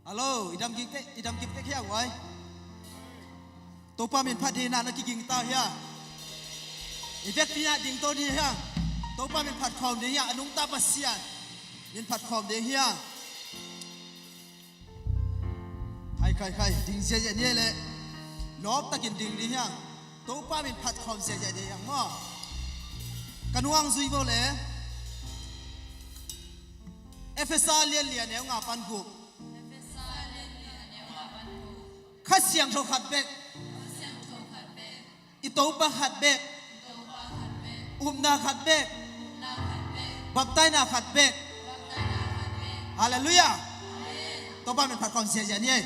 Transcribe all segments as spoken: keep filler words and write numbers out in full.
Hello, i dam ging te, i dam ging te hiang wai. Topa min phat ding na na kiging ta hia. I vekpi na ding to ding hia. Topa min phat khawm ding hia, a nungta Pasian min phat khawm ding hia. Khai, khai, khai, ding ziazia ni le. Lawp takin ding ding hia. Topa min phat khawm ziazia ding hia maw. Ka nuang zui bo le. Efesa lian lian neu nga pan guk. Kha Siangtho khat bek. I Topa khat bek. Upna khat bek. Baptaina khat bek. Halleluiah. Topa min phat khawm ziazia ni ei.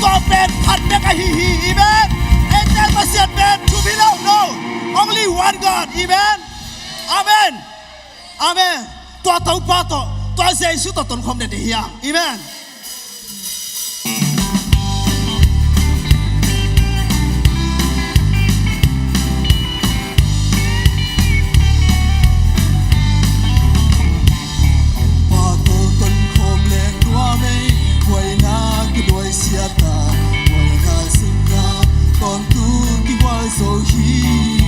Tua pen khat bek ahi hi. Amen. Angel Pasian pen thum hi lo, no. Only one God. Amen. Amen. Amen. Tua Topa tawh, tua Jesu tawh tonkhawm den ding hi hang. Amen. Pa tawh tonkhawm leng nuam ei, buaina kinuai siat a, buaina sungah tawntung kigual zo hi.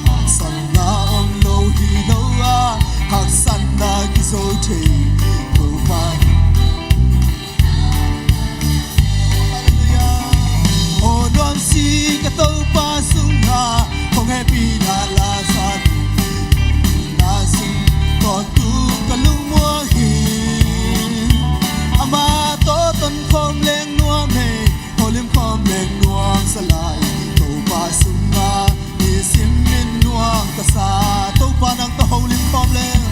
Haksatna om lo hi lo a, haksatna kizo thei Topa. Aw nuamsi ka Topa sungah hong hehpihna la sa, na sung tawntung ka lungmuang hi. Amah tawh tonkhawm leng nuam ei, holim khawm leng nuam sa lai. Topa sungah nisim min nuam ka sa. Topa nang tawh holim khawm leng,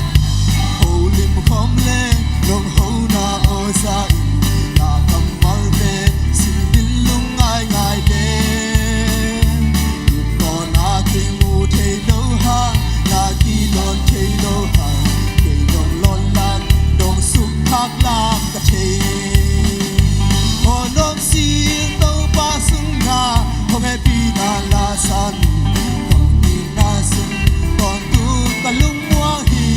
holim khawm leng, nong hona aw sa in, na kammalte sin min lungngai ngai leng. Lim tawh na kei mu thei lo hang, na kilawn thei lo hang, kei nong lawn lam, nong suk khak lam ka thei. Aw nuamsi Topa sungah hong hehpihna la sa, hong hehpihna sung tawntung ka lungmuang hi.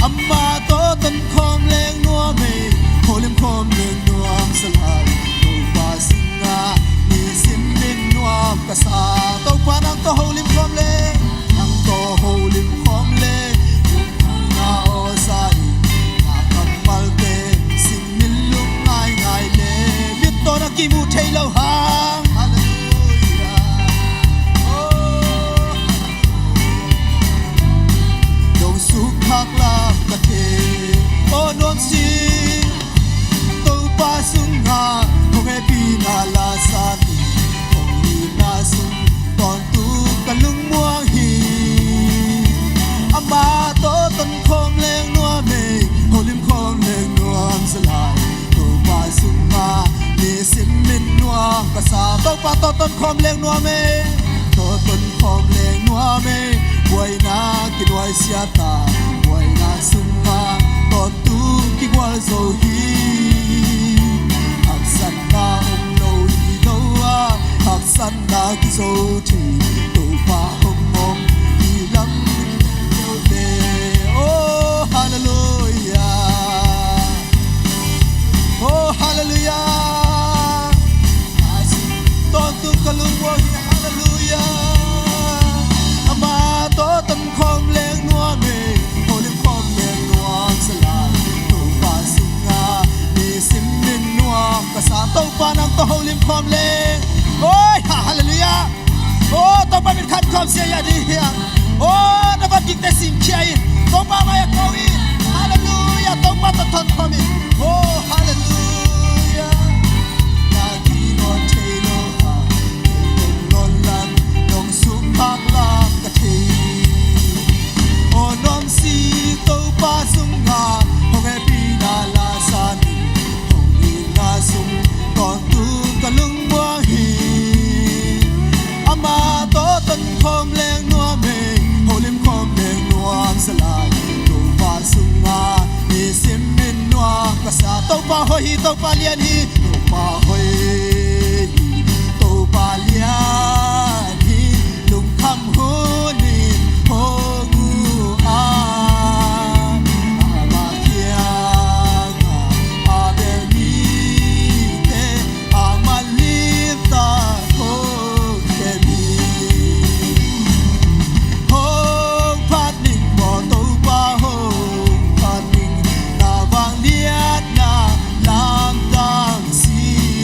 Amah tawh tonkhawm leng nuam ei, holim khawm leng nuam sa lai. Topa sungah nisim min nuam ka sa. Topa nang tawh holim khawm leng, nang tawh holim khawm leng, na aw sa in, na kammalte sin min lungngai ngai leng. Lim tawh na kimu thei lo hang. Halleluiah. Oh. Nong suk khak lam ka thei. Aw nuamsi Topa sungah hong hehpihna la sa, hong hehpihna sung tawntung ka lungmuang hi. Amah tawh tonkhawm leng nuam ei, holim khawm leng nuam sa lai. Topa sungah nisim min nuam ka sa. Topa tawh tonkhawm leng nuam ei, tawh tonkhawm leng nuam ei. Buaina kinuai siat a, buaina sungah tawntung kigual zo hi. Haksatna om lo hi lo a, haksatna kizo thei Topa hong om hi lam deuh le. Oh halleluiah. Oh halleluiah. Tawntung ka lungmuang hi, halleluiah. Amah tawh tonkhawm leng nuam ei, holim khawm leng nuam sa lai. Topa sungah nisim min nuam ka sa. Topa nang tawh holim khawm leng. Oi ha, halleluiah. Oh Topa min khan khawm sia ya di hia. Oh na van dikte singkhia in, Topa mai a ko in. Halleluiah. Topa tawh tonkhawm in. Oh halleluiah. Na kilawn thei lo hang, kei nong lawn lam, nong suk khak lam ka thei. Aw nuamsi Topa sungah hong hehpihna la sa, hong hehpihna sung tawntung ka lungmuang hi. Amah tawh tonkhawm leng nuam ei, holim khawm leng nuam sa lai. Topa sungah nisim min nuam ka sa. Topa hoih hi, Topa lian hi. Topa hoih hi, Topa lian hi. Lungkham hunin hong uh a, amah kiangah a bel mite amah limtak hong khem hi. Hong phat ning maw Topa, hong phat ning, na vangliatna lamdang si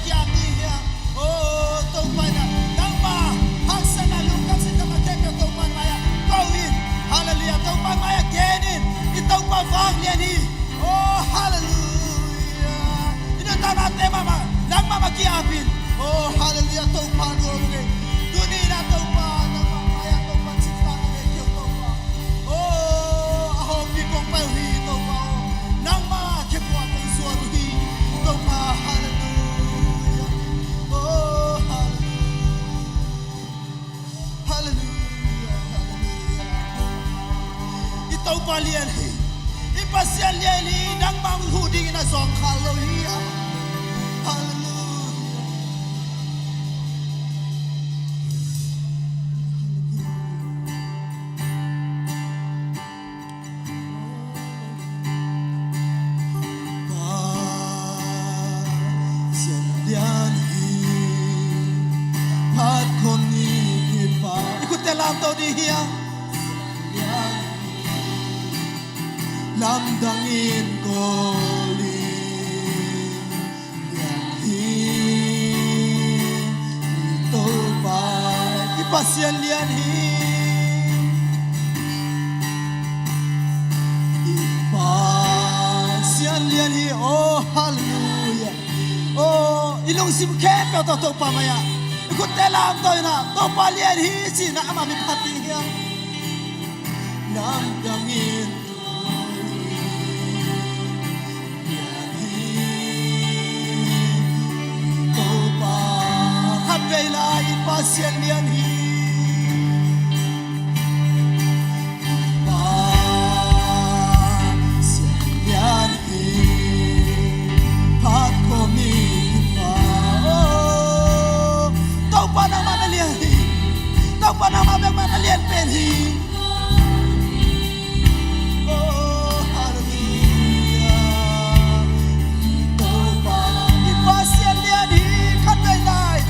Kiang ni hiam? Oh, Topa in ah nangma haksatna lungkam sin tawh a khempeuh Topa mai-ah ko in. Halleluiah. Topa mai-ah gen in. I Topa vanglian hi. Oh, halleluiah. I nuntaknate mahmah nangmah mah ki-ap in. Oh, halleluiah. Topa nuam ngei. Tuni in ah Topa nangmah mai-ah Topa cingtang a ne kei uh Topa. Oh, a hawmpi kong pai uh hi Topa. Oh, nangmah khe pua kong suan uh hi Topa. Halleluiah. Oh, halleluiah. Halleluiah. Halleluiah. I Topa lian hi. I Pasian lian hi. Nangmah huh dingin a zawngkhal lo hi. Halleluiah. Pasian lian hi, phat khawm ni hi pa. I khutte lamto ding hi a. Lamdangin kawl in. Lian hi, i Topa, i Pasian lian hi. I Pasian lian hi, oh, halleluiah. Oh, i lungsim khempeuh tawh Topa mai-ah i khutte lamto in ah, Topa lian hi ci-in ah amah min phat ding hi a. Lamdangin Topa, khatvei lai i Pasian lian hi. Pasian lian hi. Phat khawm ni pa. Oh, Topa nangmah na lian hi. Topa nangmah bek mah na lian pen hi. Oh, halleluiah. Topa, i Pasian lian hi, khatvei lai.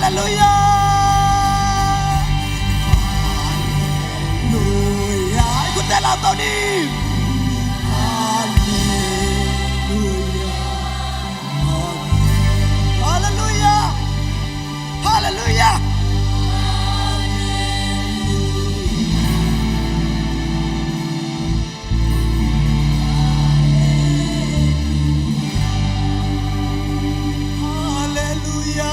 Halleluia. Halleluia. Ai, kutte lau to ni. Halleluia. Halleluia. Halleluia. Halleluia.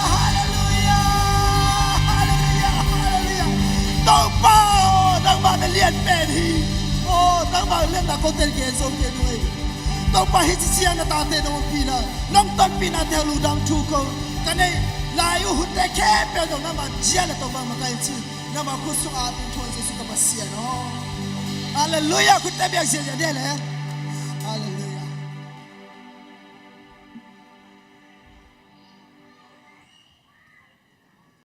Halleluia! Halleluia! Halleluia! Topa aw, nangmah na lian pen hi. Aw, nangmah lianna kote gen zo kei nuam hi. Topa, hih ciang na tate na ompihna, nong tonpihna te lungdam thu ko. Ka neih lai uh hunte khempeuh zong nangmah zia le Topa makaih in ci. Nangmah khut sungah a tungthawn Jesu ka Pasian aw. Halleluia! Khutte biak ziahziah dih le.